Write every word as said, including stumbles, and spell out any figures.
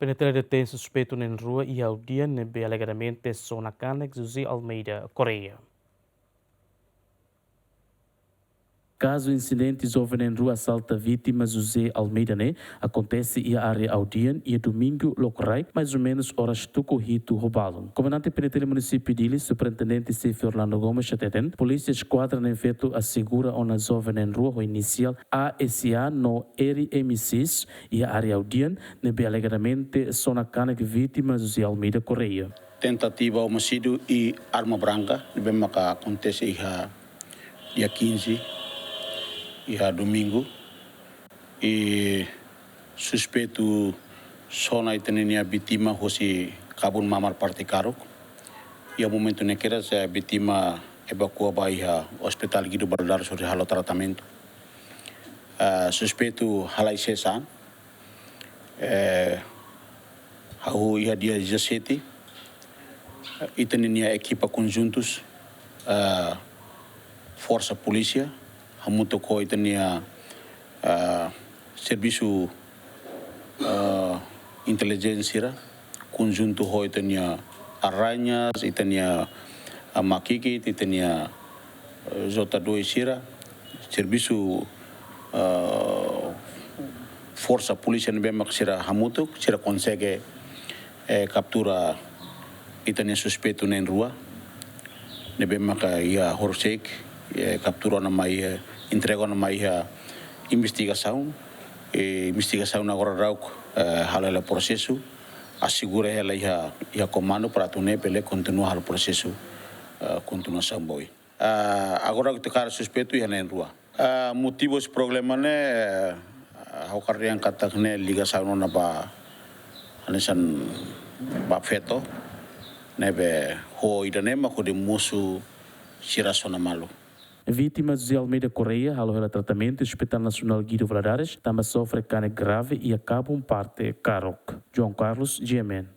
PNTL detein suspeitu na'in rua iha Audian ne'ebé alegadamente sona kanek José Almeida Correia. Kazu insidente joven na'in rua asalta vítima José Almeida ne'e akontese iha área Audian iha domingu loron rai, mais ou menus oras tuku hitu ho balun. Komandante PNTL Munisípiu Dili, Superintendente Xefe Orlando Gomes hateten, polísia eskuadra na'in-feto asegura ona joven na'in rua ho inisiál A S A no R M seis iha área Audian ne'ebé alegadamente sona kanek vítima José Almeida Correia. Tentativa omisídiu i arma branka ne'ebé maka akontese iha dia quinze, iha domingu. I suspeitu sona ita-nia vítima hosi kabun mamar parte Karuk. Iha momentu ne'e kedas, eh, vítima evakua ba iha Hospital Guido Valadares hodi halo tratamentu. Ah, suspeitu halai sesaan, eh, hahú iha dia dezassete, ita-nia ekipa konjuntus, eh, forsa polísia, hamutuk ho ita-nia, eh, servisu, eh, intelijénsia sira, konjuntu ho ita-nia Arañas, ita-nia, ah, Makikit, ita-nia, eh, J dois sira, servisu, eh, forsa polísia ne'ebé mak sira hamutuk, sira konsege, eh, kaptura ita-nia suspeitu na'in rua ne'ebé maka iha horseik, eh, kaptura ona mai, eh, entrega ona mai iha investigasaun. Eh, investigasaun agora daudaun, eh, halo hela prosesu, asegura hela iha, iha komandu para atu nune'e bele kontinua halo prosesu, eh, kontinuasaun ba oin. Ah, agora ita hakarak suspeitu iha na'in rua. Ah, motivu husi problema ne'e, ah, ha'u hakarak dehan katak ne'e ligasaun ona ba hanesan ba feto ne'ebé ho ida-ne'e mak hodi mosu sira sona malu. Vítima José Almeida Correia halo hela tratamentu Hospital Nasionál Guido Valadares, tanba sofre kanek grave iha kabun parte Karuk. João Carlos, G M N.